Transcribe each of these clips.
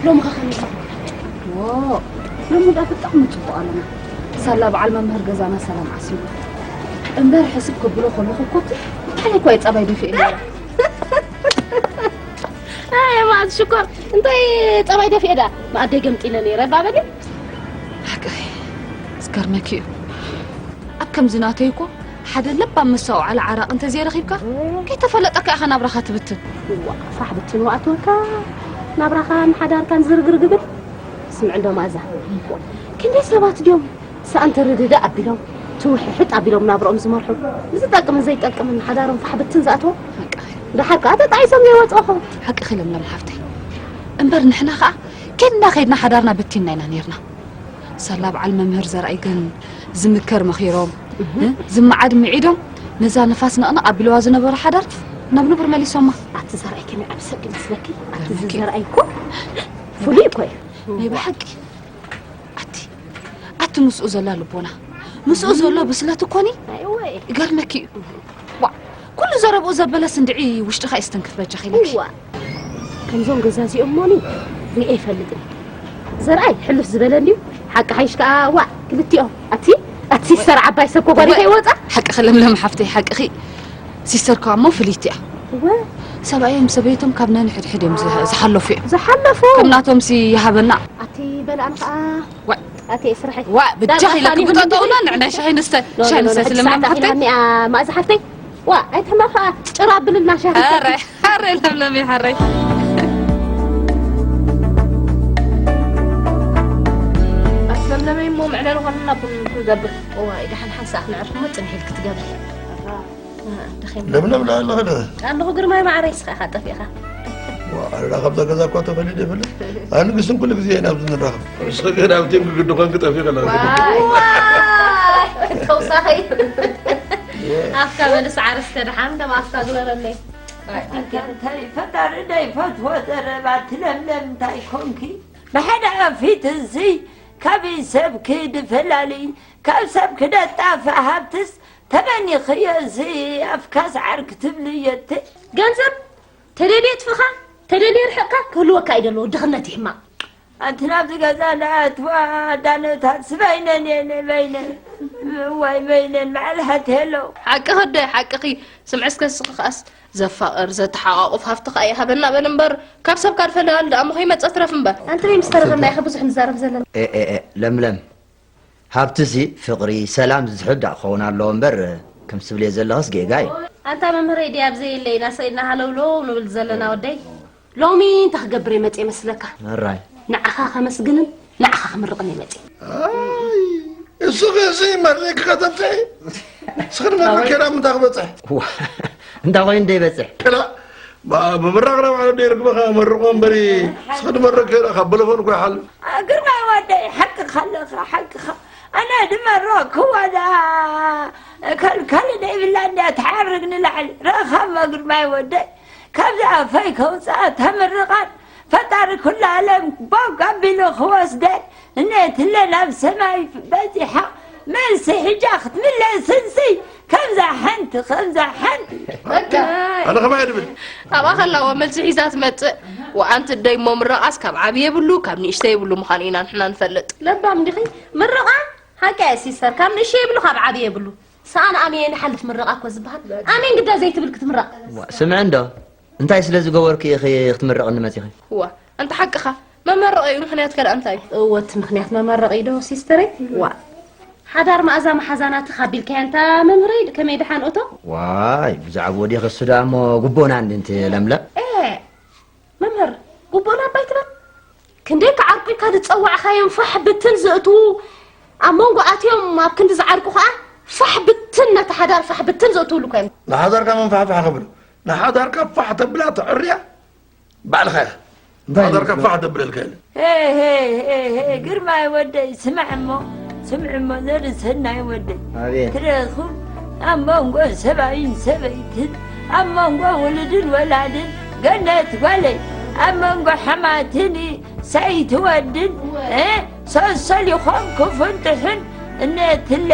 ሎሚ ከ ከመይ? ዎ፣ ሎሚ ዳ ብጣዕሚ ጽቡቕ ኣለና። ሳላ በዓል መምህር ገዛና ሰላም ዓስዩ። እምበር ሕስብ ከብሎ ከለኹ እኮ እቲ ሓይለ እኮ እየ ጸባይ ደፊኤ ነይረ። ኣየ ማዝ ሽኮር፣ እንታይ ጸባይ ደፊኤ ዳ? መኣደይ ገምጢለ ነይረ፣ እባ በሊ። ሓቂ፣ ዝገርመኪ እዩ። ኣብ ከምዚ ናተይ እኮ ሓደ ለባም መሰዋዕሊ ዓራቂ እንተዘይረኺብካ፣ ከይተፈለጠካ ኢኻ ናብራኻ ትብትን። እዋ፣ ፋሕ ብትን ዋኣትወካ፣ ናብራኻን ሓዳርካን ዝርግርግብል። ስምዕ እንዶ ማእዛ፣ ክንደይ ሰባት ድዮም ሰኣን ተርድዳእ ኣቢሎም፣ ትውሕሕጥ ኣቢሎም ናብርኦም ዝመርሑ፣ ብዝጠቅምን ዘይጠቅምን ሓዳሮም ፋሕ ብትን ዝኣትዎ? ሓቂ። ደሓር ከኣ ተጣይሶም ዘይወጽኡ ኸው። ሓቂ ለምለም ሓፍተይ። እምበር ንሕና ኸኣ ኬድና ኸይድና ሓዳርና በቲንና ኢና ኔርና። ሳላ በዓል መምህር ዘርኣይ ግን ዝምከር መኺሮም፣ እህ። እ፣ ዝመዓድ ምዒዶም፣ ነዛ ንፋስ ነቕነቕ ኣቢለዋ ዝነበሩ ሓዳር ናብ ንቡር መሊሶማ። ኣቲ ዘርኣይ ከመይ ዓቢ ሰብ ድዩ መስለኪ? ኣቲ ገርመኪ። ዘርኣይ እኮ ፍሉይ እኮ እዩ። ናይ ብሓቂ። ኣቲ፣ ኣቲ ምስኡ ዘላ ልቦና፣ ምስኡ ዘሎ ብስለት እኮኒ ኣይወይ። ይገርመኪ እዩ። ዋ፣ ኩሉ ዘረብኡ ዘበለስ እንድዒ ውሽጥኻ ይስተንክፍ በጃኺ ኢለኪ። እዋ። ከምዞም ገዛ እዚኦም እሞኒ ሪኤ ይፈልጥን። ዘርኣይ ሕልፍ ዝበለ እንድዩ። ሓቂ ሓይሽ ከኣ ዋ፣ ክልቲኦም። ኣቲ፣ ኣቲ ሲስተር ዓባይ ሰብ ኮ ጓል ወ-፣ ከይወጻ? ሓቅኺ ለምለም ሓፍተይ፣ ሓቅኺ። ሲስተር ከኣ እሞ ፍልይቲ እያ። እወ። ሰብኣዮም ሰበይቶም ካብ ነንሕድሕድ እዮም ዝህ-፣ ዝሓለፉ እዮም። ዝሓለፉ? ከም ናቶም ሲ ይሃበና። ኣቲ በል ኣነ ከኣ ዋ። ኣቲ ስራሐይ። ዋ፣ ብጃኺ ዳርጋ ኢለኪ ሳኒ ብጠጠውና ንዕናይ ሻሂ ንስተ፣ ኖ፣ ኖ፣ ሻሂ ኖ፣ ንስተ ኖ፣ ስልምለም ሓፍተይ። ሕጂ ሰዓት ኣኺላኒ እያ፣ ማእዛ ሓፍተይ። ዋ፣ ኣይትሕመኺ፣ ጭራ ኣብልና ሻሂ ሐረ፣ ሐረ ለምለመይ፣ ሐረ። ኣስለምለመይ እሞ መዕለሊ ኾንና ቡን ክንገብር። እዋ፣ ደሓን ሓንሳእ ክነዕርፍ እሞ ጽንሒ ኢልኪ ትገብሪ። ኣሃ፣ ደኺምና። ለምለም ዶ ኣለኺ ዶ? ኣለኹ ግርማይ ማዕረይ፣ እስኻ ኢኻ ጠፊእኻ። ዋ፣ ኣረዳ ካብዛ ገዛ እኳ ተፈሊደ ይፈልጥ። ኣነ ንግስትን ኩሉ ግዜ ኢና ኣብዚ ንራኸብ። ንስኺ ግን ኣብቲ ምግዲ ኮንኪ ጠፊእኺ ኣለኺ። ዋይ! ዋይ! ተውሳኸይ። ኣፍካ በልስ ዓርስተ ደሓን ደም ኣፍካ ግበረለይ። ኣቲ እንታይ ፈጣሪ ዳይፈትዎ ዘረባ ትለምለም እንታይ ኮንኪ? ብሓደ ኣፊት እዚ ካበይ ሰብኪ ድፈላሊ፣ ካብ ሰብ ክደጣፍእ ሃብትስ ተመኒኽዮ እዚ ኣፍካስ ዓር ክትብልዮ እቲ ገንዘብ ተደልየ የጥፍእኻ፣ ተደልየ ርሕቕካ ክህልወካ እዩ ደለዎ። ድኽነት እዩ ሕማቕ። ኣንቲ ናብዚ ገዛ እንዳኣትዋ ኣዳነታትስ በይነን እየ፣ በይነን። እዋይ በይነን፣ በዓል ሃቴሎ። ሓቅኺ ኣደይ፣ ሓቅኺ። ስምዒ እስከ ንስኺ ከኣስ ዘፋቕር፣ ዘተሓቋቑፍ ሃብቲ ከኣ ይሃበና በል እምበር፣ ካብ ሰብካ ድፈለላሉ ደኣ እሞ ከይመጸ ትረፍ እምበር። ኣንተ በይ ምስ ተረኸብና ኢኻ ብዙሕ ንዛረብ ዘለና። ኤ፣ ኤ፣ ኤ፣ ለምለም። ሃብትሲ ፍቕሪ፣ ሰላም ዝዝሕል ደኣ ክኸውን ኣለዎ እምበር፣ ከምቲ ትብልዮ ዘለኽስ ጌጋ እዩ። ኣንታ መምህረይ ድያ ኣብ ዘየለ ኢና ሰኢልና ሃለውለው ንብል ዘለና ወደይ? ሎሚ እንታይ ክገብር እየ መጽየ መስለካ? ሕራይ። ንዓኻ ከመስግንን ንዓኻ ክምርቕን እየ መጽየ። ኣይ፣ እሱ ኸዚ መሪቕ ከተብጽሒ? እስኺ ንመሪቕ ከይዳ ምንታይ ክበጽሕ? ዋ፣ እንታይ ኮይኑ ደይበጽሕ? ከላ፣ ባ-፣ ብምራቕ ናብ ዓለም ደይርክበኻ መርቖ እምበሪ፣ እስኺ ንመሪቕ ከይዳ ካብ በለፎን እኮ ይሓልፍ። አ፣ ግርማይ ወደይ፣ ሓቅኻ ኣለኻ፣ ሓቅኻ። ኣነ ድመረቕኩ ዋላ ከልከል ደይብላ እንድያ ትሓርግ ንላዕሊ። ረኸቦ ግርማይ ወደይ። ካብዚ ኣፈይ ከውፅኣ ተምርቓን ፈጣሪ ኩሉ ዓለም ቦግ ኣቢሉ ክወስደን እኔትለ ናብ ሰማይ በፂሓ መልሲ ሕጃ ክትምለስንሲ ከምዛ ሓንቲ ከምዛ ሓንቲ በቃ። ኣነ ከማይ ድብል ኣብኣ ከላዎ መልሲ ሒዛ ትመፅእ። ወኣንቲ ደይ እሞ ምረቓስ ካብ ዓብዪ የብሉ ካብ ንእሽተይ የብሉ ምዃኑ ኢና ንሕና ንፈልጥ። ለባም እንዲኺ ምርቓ ሓቂ እያ ሲስተር ካብ ንእሽተይ የብሉ ካብ ዓብዪ የብሉ። ሰኣን ኣሜን ሓልፍ ምረቓ እኮ ዝበሃል። ኣሜን ግዳ ዘይትብል ክትምረቕ። ዋ፣ ስምዒ እንዶ፣ እንታይ ስለ ዝገበርኩ ኢኺ ክትምረቕኒ መጺኺ? ዋ፣ ኣንታ ሓቅኻ፣ መመረቒኡ ምኽንያት ከ ደኣ እንታይ እዩ? እወ፣ እቲ ምኽንያት መመረቒ ዶ ሲስተረይ? ዋ፣ ሓዳር መኣዛ መሓዛናትኽ ኣቢልካያ እንታ መምህረይ፣ ከመይ ደሓን እቶ? ዋይ፣ ብዛዕባኡ ዲኺ እሱ ደኣ እሞ ጉቦና እንዲ እንቲ ለምለም? ኤ፣ መምህር፣ ጉቦና ኣባይ ትብል? ክንደይ ክዓርቁ ኢልካ ዝጸዋዕካዮም ፋሕ ብትን ዝእትዉ፣ ኣብ መንጎ ኣትዮም ኣብ ክንዲ ዝዓርቁ ከኣ ፋሕ ብትን ነቲ ሓዳር ፋሕ ብትን ዘእትውሉ እኮ እዮም። ንሓዳርካ መን ፋሕፋሕ ከብሎ? ንሓዳርካ ፋሕ ተብላ ተዕርያ ባዕልኻ ኢኻ። እንታይ ሓዳርካ ኢልካ? ፋሕ ተብለልካ የለን። ሄ፣ ሄ፣ ሄ፣ ሄ፣ ግርማይ ወደይ፣ ስማዕ እሞ፣ ስምዕ እሞ፣ ዘርኢ ሰናይ ወደይ። ኣቤት። ትረኽብ ኣብ መንጎ ሰብኣይን ሰበይትን፣ ኣብ መንጎ ውሉድን ወላድን፣ ገነት ጓለይ፣ ኣብ መንጎ ሓማትን ሰይቲ ወድን፣ እ፣ ሰሰሊኾም ክፉን ጥሑን እነትለ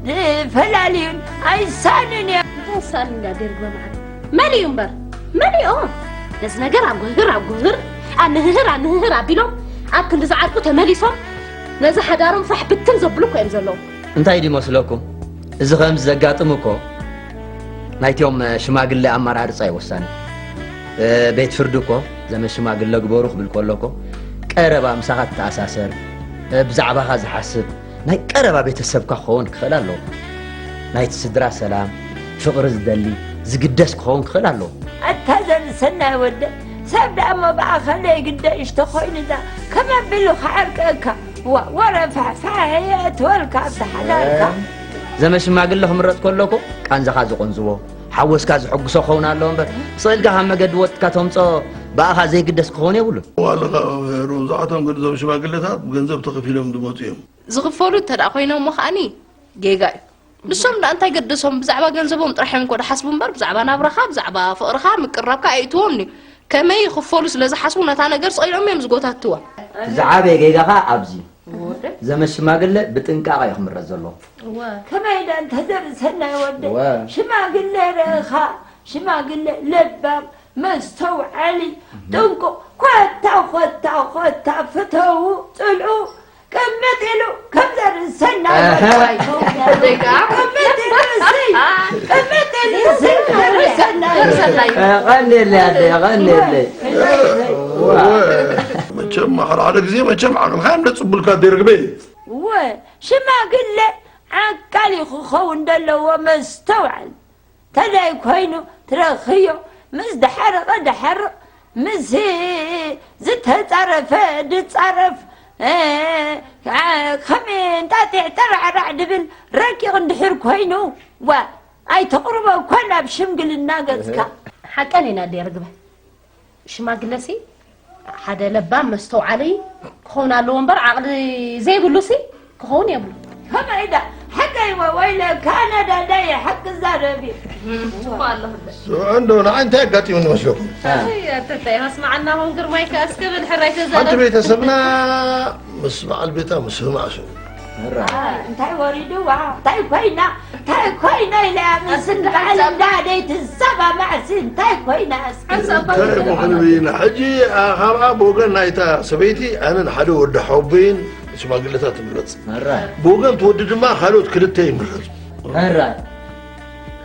ዝፈላልዩን ኣይሳንን እዮም። እንታይ ሳኒ እንዳ ደርግ በማዓት? መን እዩ እምበር? መን እዩ? ነዚ ነገር ኣጎህር፣ ኣጎህር፣ ኣንህህር ኣንህህር ኣቢሎም ኣብ ክንዲ ዝዓርቁ ተመሊሶም ነዚ ሓዳሮም ፋሕ ብትን ዘብሉ እኮ እዮም ዘለዉ። እንታይ ድዩ መስለኩም? እዚ ከምዚ ዘጋጥም እኮ ናይቶም ሽማግለ ኣመራርፃ እዩ ወሳኒ። ቤት ፍርዲ እኮ ዘመ ሽማግለ ግበሩ ክብል ከሎ እኮ ቀረባ ምሳኻ ትተኣሳሰር፣ ብዛዕባኻ ዝሓስብ ናይ ቀረባ ቤተሰብካ ክኸውን ክኽእል ኣለዎ። ናይቲ ስድራ ሰላም፣ ፍቕሪ ዝደሊ፣ ዝግደስ ክኸውን ክኽእል ኣለዎ። ኣታ ዘርሰናይ ወደ ሰብ ደኣ እሞ ብኣኸለ ግደሽ ተኾይኑ ዳ ከመ ኣቢሉ ክዓርቀካ? ዋ፣ ወረ ፋሕፋሕ እየ ትበልካ ኣብቲ ሓዳርካ። ዘመ ሽማግለ ክምረጽ ከሎ እኮ ቃንዛኻ ዝቆንዝዎ፣ ሓጎስካ ዝሕጉሶ ክኸውን ኣለዎ እምበር፣ ስቕ ኢልካ ካብ መገዲ ወጥካ ተምጽኦ ብኣኻ ዘይግደስ ክኸውን የብሉን። ዋልኻ መብህሩ፣ እዚኣቶም ግን እዞም ሽማግለታት ብገንዘብ ተኸፊሎም ዝመጹ እዮም። ዝኽፈሉ እንተ ደኣ ኮይኖም እሞ ከኣኒ ጌጋ እዩ። ንሶም ደኣ እንታይ ገደሶም? ብዛዕባ ገንዘቦም ጥራሕ እዮም እኮ ዝሓስቡ እምበር፣ ብዛዕባ ናብራኻ፣ ብዛዕባ ፍቕርኻ፣ ምቅርራብካ ኣየእትዎን እዩ። ከመይ ይኽፈሉ ስለ ዝሓስቡ ነታ ነገር ስቕ ኢሎም እዮም ዝጎታትዋ። ዝዓበየ ጌጋ ኸኣ ኣብዚ እዩ። ዘመድ ሽማግለ ብጥንቃቐ እዩ ክምረጽ ዘለዎ። ከመይ ደኣ እንተ ዘርእሰናይ ወደ እወ። ሽማግለ ርኢኻ፣ ሽማግለ ለባም፣ መስተውዓሊ፣ ጥንቁቕ፣ ኮታ፣ ኮታ፣ ኮታ፣ ፍተዉ፣ ጽልኡ፣ ቅምጥ ኢሉ ከም ዘርእሰናይ ኣሀ። ወደ። ደጋ። ቅምጥ ኢሉ እሲ፣ ቅምጥ ኢሉ እሲ፣ ዘርእሰናይ። እ፣ ቀንየለይ ኣደይ፣ ቀንየለይ። እወ። መቸም ሓደ ሓደ ግዜ መቸም ዓቕልኻ እዮም ደጽቡልካ ኣደይ ርግበይ። እወ፣ ሽማግለ ዓቃል እዩ ክኸውን ዘለዎ፣ መስተውዓል። ተዘይ ኮይኑ ትረኽዮ፣ ምስ ደሓረቐ ደሓርቕ፣ ምስ ዝተጻረፈ ድጻረፍ፣ እ፣ ከመይ እንጣጢዕ ጠራዕራዕ ድብል ረቂቕ እንድሕር ኮይኑ፣ ዋ፣ ኣይተቕርቦ እኮ ናብ ሽምግልና ገጽካ። ሓቀን ኢና ኣደይ ርግበ። ሽማግለሲ ሓደ ለባም መስተውዓሊ ክኸውን ኣለዎ እምበር ዓቕሊ ዘይብሉሲ ክኸውን የብሉ። ከመይ ዳ ሓቀይ ወ-፣ ወይለ ካናዳ ዳየ ሓቂ ዛረብ እዩ። እም፣ ጽቡቕ ኣለኹ። ስምዑ እንዶ ንዓይ እንታይ ኣጋጢሙኒ መስለኩም? እ። ኣይ፣ ኣተታይ፣ ኣስማዓና ኹን ግርማይ ከኣ እስከ በል ሕራይ ሓንቲ ተዛረብ። ቤተሰብና ምስ በዓል ቤታ ምስ ህማሱ ሕራይ። ኣይ፣ እንታይ ወሪድዋ? እንታይ ኮይና? እንታይ ኮይና ኢለ ምስ በዓል እንዳ ደይ ትሰማማዕሲ እንታይ ኮይና እስኪ? እንታይ እሞ ክንብል ኢና? ሕጂ፣ ኣ፣ ካብኣ ብወገን ናይታ ሰበይቲ ኣነን ሓደ ወዲ ሓወቦይን ሽማግለታት ትምረጽ። ሕራይ። ብወገን እቲ ወዲ ድማ ካልኦት ክልተ ይምረጹ። ሕራይ።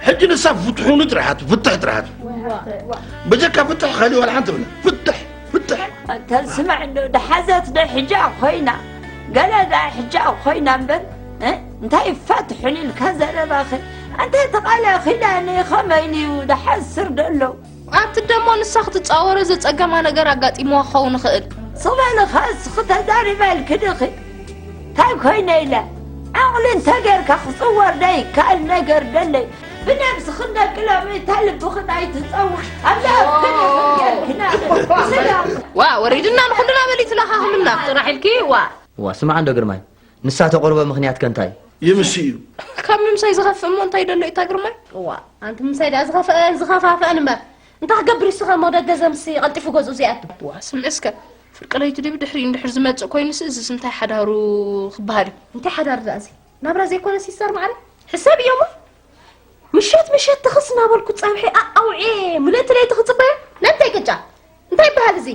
ሕጂ ንሳ ፍትሑኒ ጥራሓት፣ ፍትሕ ጥራሓት። በጀካ ፍትሕ ካሊእ ዋላ ሓንቲ ብላ። ፍትሕ፣ ፍትሕ። ኣንተ ስማዕ እንዶ፣ ደሓዘት ዶ ሕጃ ኮይና? ገለ ዳ ሕጃ ኮይና እምበር፣ እ? እንታይ ይፋትሑኒ ኢልካ ዘረባኺ? ኣንተ ተቓለ ኺዳኒ ኸመይ ኢሉ እዩ ደሓስር ደሎ? ኣቲ ደሞ ንሳ ክትጻወሮ ዘጸገማ ነገር ኣጋጢምዋ ክኸውን ይኽእል። ስቕ በሊ ኸስ ኽተዛሪበልኪ ድኺ? እንታይ ኮይነ ኢለ? ዓቕሊ እንተጌርካ ክጽወር ደይከኣል ነገር ደለይ። ብነብስኺ ነቅሎ መይታ ልብኽን ኣይትጸውዕ። ኣብዛ ኣፍክን ይኹን ጌርክና። ስጋ። ዋ፣ ወሪድና ንኹልና በሊ ትለኻኽምና ጥራሕ ኢልኪ፣ ዋ። ዋ፣ ስምዓ እንዶ ግርማይ፣ ንሳ ተቕርቦ ምኽንያት ከ እንታይ? ይምስ እዩ። ካብ ምምሳይ ዝኸፍእ እሞ እንታይ ደሎ ኢታ ግርማይ? ዋ፣ ኣንቲ ምምሳይ ደኣ ዝኸፍአን ዝኸፋፍአን እምበር። እንታይ ክገብር እዩ ስኻ እሞ ደገ ዘምሲ ቀልጢፉ ገዝኡ ዘይኣቱ? ዋ፣ ስምዒ እስከ። ፍርቂ ለይቲ ድዩ ብድሕሪኡ እንድሕር ዝመጽእ ኮይኑስ እዝስ እንታይ ሓዳሩ ክበሃል እዩ? እንታይ ሓዳር ደኣ እዚ? ናብራ ዘይኮነ ሲስተር ማዕረ? ሕሰብ እዮሞ? ምሸት ምሸት ትኽስ እናበልኩ ጸብሒ ኣኣውዕየ ምልእቲ ለይቲ ክጽበዮ? ነንታይ ቅጫ? እንታይ ይበሃል እዚ?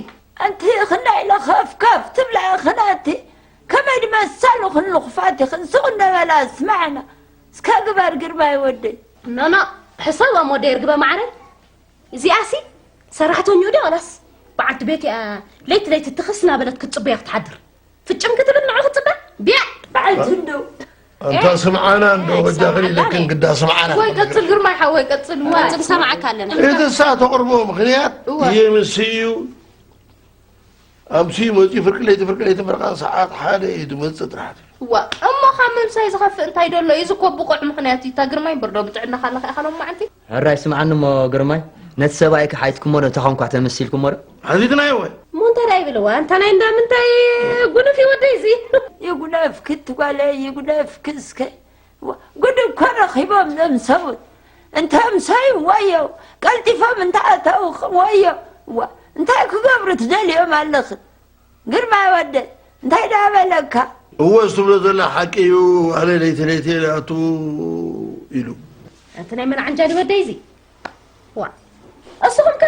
ኣንቲ ኢኽና ኢለ ኸፍ ከፍ ትብላ ኢኽን ኣንቲ። ከመይ ድመሰሉ ክንልኽፋት ኢኽን ሱቕ እናበላ ስማዕና። እስከ ግበር ግርማይ ወደይ። ኖኖ፣ ሕሰብ ኣሞ ደይር ግበ ማዕረ። እዚኣሲ ሰራሕተኛኡ ድያ ዋላስ በዓልቲ ቤት እያ? ለይቲ ለይቲ ትኽስ እናበለት ክትጽበያ ክትሓድር። ፍጭም ክትብል ንዑ ክትጽበ? ቢያ! በዓልቲ እንዶ። ኣንታ ስምዓና እንዶ፣ ኤ፣ በጃኽን ስምዓና ኢለክን ነ። ግዳ ስምዓና። ወይ ቀጽል ግርማይ ሓወይ፣ ቀጽል። እዋ፣ ክንሰምዓካ ኣለና። እቲ እሳ ተቕርቦ ምኽንያት እዋ። ይምስ እዩ። ኣምሲ መጺኡ ፍርቂ ለይቲ፣ ፍርቂ ለይቲ ምርቓ ሰዓት ሓደ እዩ ዝመጽእ ጥራሕ። እዋ፣ እሞ ካብ ምምሳይ ዝኸፍእ እንታይ ደሎ? እዚ እኮ ብቑዕ ምኽንያት እዩ። እታ ግርማይ እምበር ዶ ብጥዕናኻ ኣለኻ ኢኻ ሎማዓንቲ? ሕራይ ስምዓኒ እሞ ግርማይ፣ ነቲ ሰብኣይኪ ሓይትኩሞ ዶ፣ ተኾንኳ ተመሲልኩሞ ዶ? ሓቲትናዮ ወይ? እሞ እንታይ ደኣ ይብልዋ? እንታ ናይ እንዳ ምንታይ ጉኑፍ እዩ ወደይ እዚ? ይጉነፍኪ እቲ ጓለይ፣ ይጉነፍኪ እስከ። ዋ፣ ጉድ እኮ ረኺቦም ዘምሰውት። እንተ ኣምሰዩ ወዮ፣ ቀልጢፎም እንተ ኣተው ወዮ። ዋ፣ እንታይ ክገብሩ ትደልዮም ኣለኺ? ግርማይ ወደይ፣ እንታይ ደኣ በለካ? እወ፣ እዚ ትብሎ ዘላ ሓቂ እዩ፣ ኣነ ለይቲ ለይቲ እየ ዝኣቱ ኢሉ። ኣንቲ ናይ መን ዓንጃሊ ወደይ እዚ? ዋ፣ እስኹም ከ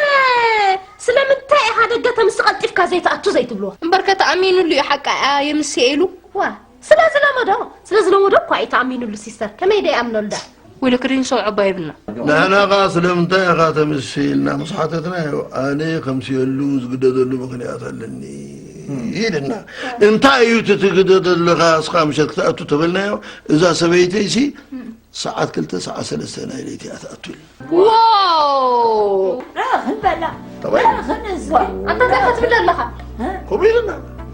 ስለምንታይ ኢኻ ደገ ተምሲ ቀልጢፍካ ዘይትኣቱ ዘይትብልዎ? እምበር ከተኣሚኑሉ እዩ ሓቃ እያ የምስየ ኢሉ። ዋ፣ ስለ ዝለመዶ፣ ስለ ዝለመዶ እኳ እዩ ተኣሚኑሉ ሲስተር። ከመይ ደይ ኣምነሉ ዳ? ወይለክድን ሰው ዕባ ይብልና። ንሕና ኸኣ ስለምንታይ ኢኻ ተምሲ ኢልና ምስ ሓተትናዮ፣ ኣነ ከምስየሉ ዝግደደሉ ምኽንያት ኣለኒ ኢልና። እንታይ እዩ እቲ ትግደደሉ ኢኻ እስኻ ምሸት ክትኣቱ ተበልናዮ፣ እዛ ሰበይተይሲ ሰዓት ክልተ ሰዓት ሰለስተ ናይ ለይቲ እያ ትኣቱ ኢልና። ዋው! ራኽን በላ። ጠባይ። ራኽን እዚ። ኣንታ እንታይ ክትብል ኣለኻ? እ? ከምኡ ኢልና።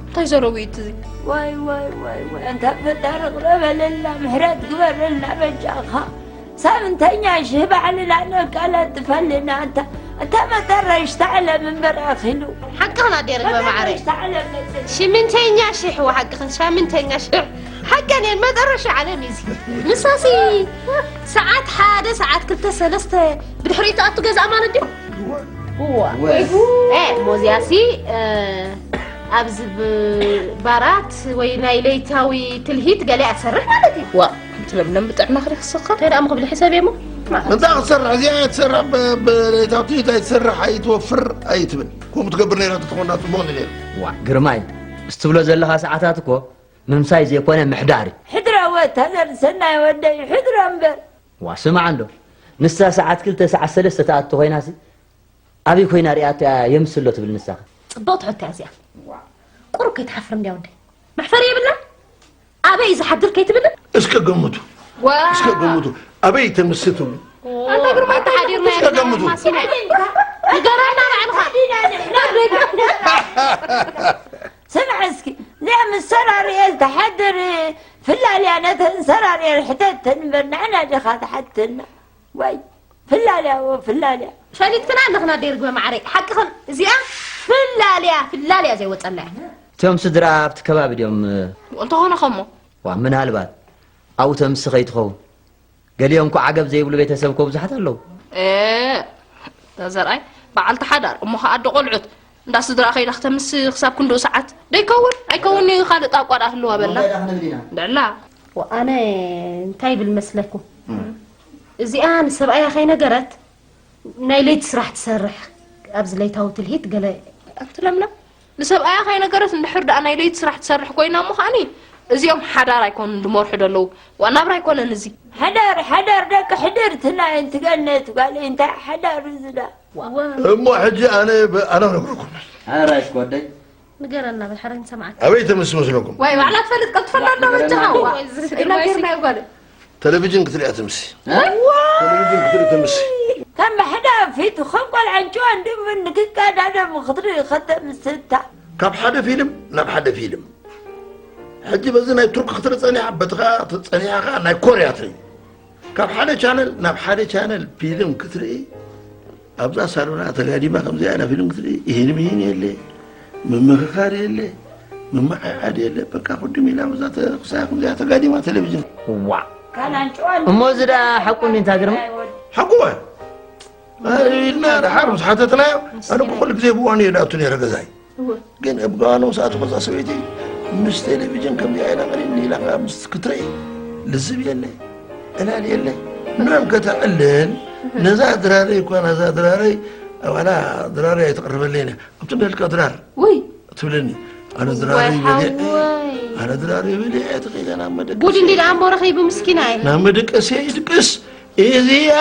እንታይ ዘረቡ እዩ እቲ እዚ? ዋይ፣ ዋይ፣ ዋይ፣ ዋይ። ኣንታ ፈጣሪ ቅረበለልና፣ ምሕረት ግበረልና በጃኻ። ሳምንተኛ ሽህ ባዕልና ነቃላጥፈልና። ኣንታ፣ ኣንታ መጠረሽታ ዓለም እምበር ኣኺሉ። ሓቅኽን ኣዴ ርግበ መዓረይ። መጠረሽታ ዓለም ነጽል። ሽምንተኛ ሽሕ ወሓቅኽን፣ ሻምንተኛ ሽሕ። ሓቀን እየን፣ መጠረሻ ዓለም እዩ እዚ። ንሳሲ ሰዓት ሓደ፣ ሰዓት ክልተ፣ ሰለስተ ብድሕሪኡ ትኣቱ ገዛ ማለት ድዩ? እዋ። ወይ። እ፣ ሞዝያሲ፣ እ፣ ኣብዚ ብ-፣ ባራት ወይ ናይ ለይታዊ ትልሂት ገለ እያ ትሰርሕ ማለት እዩ። ዋ፣ ትለምለም ብጥዕና ክሪክ ስኻ። እንታይ ደኣ ምኽብል ሕሰብ እየ እሞ? እንታይ ክትሰርሕ? እዚኣ እያ ትሰርሕ፣ ብ-፣ ብለይታዊ ትልሂት ኣይትሰርሕ፣ ኣይትወፍር፣ ኣይትብል። ከምኡ ትገብር ነይራ ተኾና ጽቡቕ ነይሩ። ዋ፣ ግርማይ፣ ምስ ትብሎ ዘለኻ ሰዓታት እኮ ምምሳይ ዘይኮነ ምሕዳር እዩ። ሕድረ ወተዘር ሰናይ ወደይ፣ ሕድረ እምበር። ዋ፣ ስማዕ እንዶ፣ ንሳ ሰዓት ክልተ ሰዓት ሰለስተ ትኣቱ ኮይናሲ፣ ኣበይ ኮይና ሪኣቶ እያ የምስሎ ትብል ንሳኸ? ጽብቕቲ ሕቶ እያ እዚኣ። ቁሩብ ከይትሓፍር እንድያ ወደይ። መሕፈሪ የብላ? ኣበይ እዩ ዝሓድር ከይትብል? እስከ ገምቱ። ዋ። እስከ ገምቱ። ኣበይ ተምሲ ትብሉ? ኣንታ ግርማይ ተሓዲርና እስከ ገምቱ። ማሲና። ንገረና ባዕልኻ። ስምዕ እስኪ፣ እዚኣ ምስ ሰራርኤል ትሓድር ፍላልያ ነተን ሰራርኤል ሕተተን እምበር ንሕና ዲኻ ትሓትተና? ዋይ፣ ፍላልያ፣ ወ፣ ፍላልያ። ፈሊጥክና ኣለኽና ኣደይ ርግበ መዓረይ። ሓቅኽን እዚኣ ፍላልያ፣ ፍላልያ ዘይወጸላ እያ። እቶም ስድራ ኣብቲ ከባቢ ድዮም? እንተኾነ ኸሞ? ዋ፣ ምናልባት ኣብኡ ተምሲ ከይትኸውን። ገሊኦም እኮ ዓገብ ዘይብሉ ቤተሰብ እኮ ብዙሓት ኣለዉ። እ፣ እታ ዘርኣይ በዓልቲ ሓዳር፣ እሞ ኸዓ ኣደ ቆልዑት፣ እንዳ ስድራ ከይዳ ክተምሲ ክሳብ ክንድኡ ሰዓት ደይከውን? ኣይከውን እዩ፣ ካልእ ጣቋ ደኣ ህልዋ በላ። እንታይ ደኣ ክንብል ኢና? ድዕላ። ወኣነ እንታይ ይብል መስለኩም? እም። እዚኣ ንሰብኣያ ከይነገረት ናይ ለይቲ ስራሕ ትሰርሕ፣ ኣብዚ ለይታዊ ትልሂት ገለ። ኣንቲ ለምለም፣ ንሰብኣያ ከይነገረት እንድሕር ደኣ ናይ ለይቲ ስራሕ ትሰርሕ ኮይና እሞ ከኣኒ፣ እዚኦም ሓዳር ኣይኮኑን ድመርሑ ደለዉ። ዋ፣ ናብራ ኣይኮነን እዚ። ሓዳር፣ ሓዳር ደቂ ሕድርትና እንቲ ገነት ጓለይ፣ እንታይ ሓዳር እዚ ደኣ? እሞ ሕጂ ኣነ ብ-፣ ኣነ ክነግረኩም። ሓራሽ ጓደይ። ንገረና፣ ብድሕረይ ንሰምዓካ። ኣበይ ተምሲ መስለኩም? ዋይ፣ ባዕላ ትፈልጥ፣ ቀልጥፈላ እንዳ በጃኻ። ዋ፣ እዚ ስድራ ስግርማይ ጌርና ሲ- ይጓደ። ቴሌቪዥን ክትሪኣ ትምሲ። እ? ቴሌቪዥን ክትርኢ ትምሲ። ከም ሕዳ ፊቱ ከም ቆልዓ እንጭዋ እንድምን ንክቀዳደም ክትርኢ ከተምስታ። ካብ ሓደ ፊልም ናብ ሓደ ፊልም። ሕጂ በዚ ናይ ቱርክ ክትርኢ ጸኒሓ፣ በቲ ኸኣ ጸኒሓ ኸኣ ናይ ኮርያ ትርኢ። ካብ ሓደ ቻነል ናብ ሓደ ቻነል ፊልም ክትርኢ ኣብዛ ሳሎና ተጋዲማ ከምዚኣ ኢላ ፊልም ክትርኢ፣ ይህን ምሂን የለ፣ ምምኽኻር የለ፣ ምምዓዓድ የለ። በቃ ቅድም ኢላ ብዛ ተ-፣ ክሳያ ከምዚኣ ተጋዲማ ቴሌቪዥን። ዋ። ካናን ጨዋን እሞ እዚ ደኣ ሓቁ እንዲ እንታ ግርማ? ሓቁ እዋ። ኢልና ደሓር ምስ ሓተትናዮ፣ ኣነ እኮ ኩሉ ግዜ ብእዋኑ እየ ዝኣቱ ነይረ ገዛይ። እወ። ግን ኣብ እዋኑ ሰዓት እኮ እዛ ሰበይቲ ምስ ቴሌቪዥን ከምዚኣ ኢላ ቅድም ኢላ ምስ ክትርኢ ልዝብ የለ፣ ዕላል የለ። ምንም ከተዕልል፣ ነዛ ድራረይ እኳ፣ ነዛ ድራረይ፣ ዋላ ድራረይ ኣይትቕርበለይን እያ። ኣብቲ እንዳልካ ድራር ውይ። ትብለኒ። ኣነ ድራረይ ወይ በሊዐ፣ ሓወይ። ኣነ ድራረይ በሊዐ፣ ተኺለ ናብ መደቀሲ። ጉድ እንዲ ደኣ እሞ ረኺቡ ምስኪናይ። ናብ መደቀሲ ይድቅስ። እዚኣ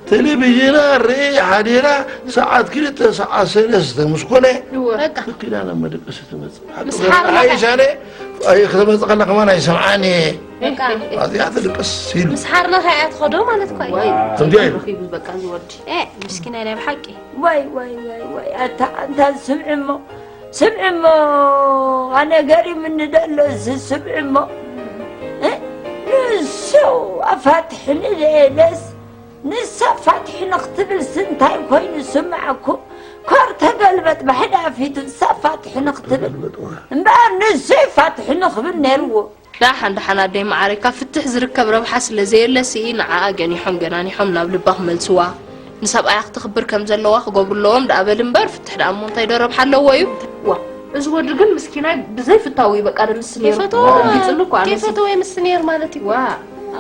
ቴሌቪዥና ርኢ ሓዲራ ሰዓት ክልተ ሰዓት ሰለስተ ምስ ኮነ፣ እወ። በቃ። ተኺላ ናብ መደቀሲ ትመጽእ። ምስ ሓርነኻ። ኣይሻለ፣ ኣይ፣ ክትመጽእ ከላ ከማን ኣይሰምዓን እየ። በቃ። ኣዚኣ ትድቅስ ኢሉ። ምስ ሓርነኻ እያ ትኸዶ ማለት እኮ እዩ። ወይ። ከምዚኣ ኢሉ። ረኺቡ በቃ ዝወዲ። ኤ፣ ምስኪናይ ናይ ብሓቂ። ወይ፣ ወይ፣ ወይ፣ ወይ፣ ኣታ፣ ኣንታ ስምዒ እሞ፣ ስምዒ እሞ፣ ኣነ ገሪምኒ ደሎ እዚ ስምዒ እሞ፣ እ? ንሱ ኣፋትሕኒ ደየለስ፣ ንሳ ኣፋትሕኒ ክትብል ስንታይ ኮይኑ ስምዓኩም? ኮር ተገልበጥ፣ ብሕዳ ፊቱ ንሳ ኣፋትሕኒ ክትብል። ተገልበጥ፣ ዋ። እምበኣር ንሱ ይፋትሕኒ ክብል ነይርዎ። ዳሓን ዳሓን ኣደይ መዓረይ፣ ካብ ፍትሕ ዝርከብ ረብሓ ስለ ዘየለ፣ ስኢ ንዓኣ ገኒሖም ገናኒሖም ናብ ልባ ክመልስዋ፣ ንሰብኣያ ክተኽብር ከም ዘለዋ ክገብሩ ኣለዎም ደኣ በል እምበር፣ ፍትሕ ደኣ እሞ እንታይ ዶ ረብሓ ኣለዎ እዩ? ዋ፣ እዚ ወዲ ግን ምስኪናይ ብዘይ ፍታው እዩ በቃ ደምስ ነይሩ። ይፈትዎ፣ ረጊጽሉ እኮ ኣነሲ። ይፈትዎ ይምስ ነይሩ ማለት እዩ። ዋ።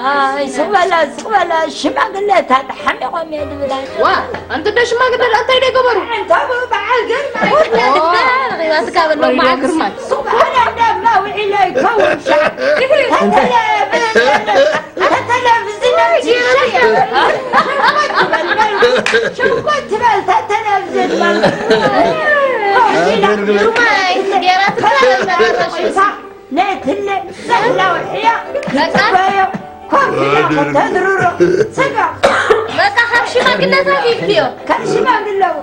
ኣይ ስቕ በላ ስቕ በላ፣ ሽማግለታት ሓሚቖም እየ ዝብላ። ዋ ኣንቲ ዶ ሽማግለ እንታይ ዶ ይገበሩ? እንታቡ በዓል ግርማ ረኺባትካ በሎ መዓልቲ ግርማ ስቕ በላ እንዳማ ውዒለ ይከውን ሻዕ ተተለብዝነት ይሸየ ሽኮት ትበል ተተለብዝን ማለት ሩማይ ገይራ ትበል ነትለ ሰህላው ሕያ ክትበዮ ኮፍ ኢላ ከተዝርሮ ስጋ በቃ ካብ ሽማግለታት ይፍትዮ ካብ ሽማግለው